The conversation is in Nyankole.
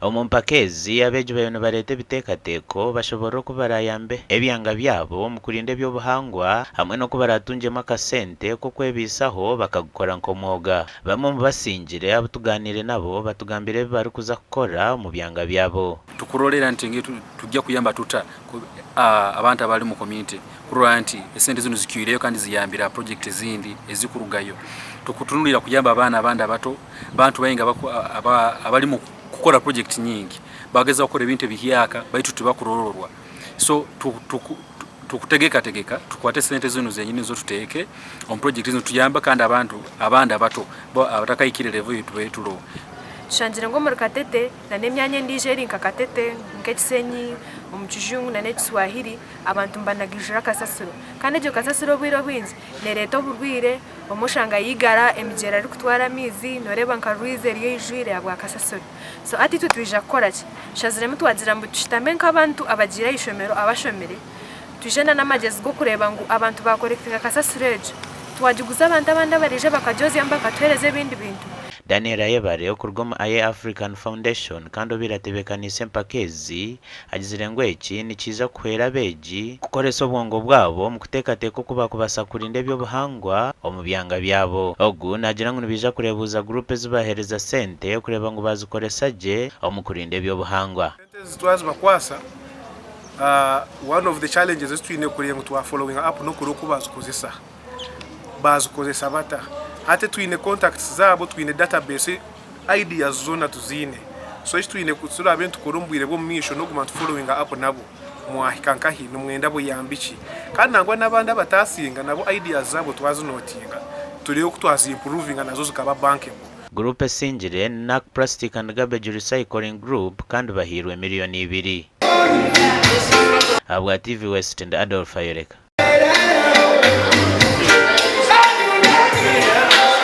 Omu mpaka ezi, abeegi bariyo nibareeta ebiteekateeko bashoboorora oku baraayambe ebyanga byabo omu kurinda eby'obuhangwa hamwe n'oku baraatungyemu akasente k'okwebaisaho bakagukora nk'omwoga. Bamwe omu basingire abu tugaaniire nabo batugambire ebi barikuza kukora omu byanga byabo. Tukurorera nti tujja kuyamba tuta abantu abali mu community kurora nti esente zinu zikwireyo kandi ziyambire aha project ezindi ezikurugayo. Tukutunulira kuyamba abaana abandi abato, bantu baingi abali mu kukora project nyingi bagezaho kukora ebintu ebihyaka baitu tibakurororwa so tukutegekategeka tukwate sente zinu zenyini nizo tuteeke omu project zinu tuyambe kandi abantu abandi abato bo abatakahikire level ei tubaire turoho. Tushangire ngu omuri Katete na n'emyanya endiijo eri nka Katete, nk'Ekisenyi, omu Kijungu na n'Ekiswahili abantu nibanagijura kasasiro. Kandi egyo kasasiro obwire obwingi nereeta oburwaire, obumwe oshanga yaigara emigyera erikutwara amaizi, nooreeba nka Rwizi eriyo eijwire ahabwa kasasiro. So hati itwe twija kukora ki? Tushaziremu twagira ngu tushutame nk'abantu abagiire aha ishomero abashomire, twije na n'amagyezi g'okureeba ngu abantu baakorekitinga kasasiro egyo, twagiguza abantu abandi abaraije bakagyozyamu bakatuheereza ebindi bintu. Daniel Ayebare okuruga omu Aye African Foundation kandi obaire atebeekaniise empaka ezi, agizire ngu eki nikiija kuhwera abeegi kukoresa obwongo bwabo omu kuteekateeka oku baakubaasa kurinda eby'obuhangwa omu byanga byabo. Ogu naagira ngu nibaija kureebuuza guruupu ezi baheereza sente kureeba ngu baazikoresa gye omu kurinda eby'obuhangwa. Sente ezi twazibakwasa, one of the challenges ezi twine kureeba ngu twa followinga up n'okureeba oku baazikozesa. Baazikozesa bata? Hati twine contacts zaabo, twine database, ideas zoona tuziine. So eki twine ku turaabe nitukora omu bwire bw'omu maisho n'okuguma nitu followinga up nabo. Mwahika nkahi? Nimwenda buyambi ki? Kandi nangwa n'abandi abataasinga nabo ideas zaabo twazinotinga tureebe oku twazi improvinga nazo zikaba bankable. Guruupu esingire ni Nac Plastic and Garbage Recycling Group kandi bahairwe miriyoni ibiri. Ahabwa TV West, ndi Adolf Ayoreka.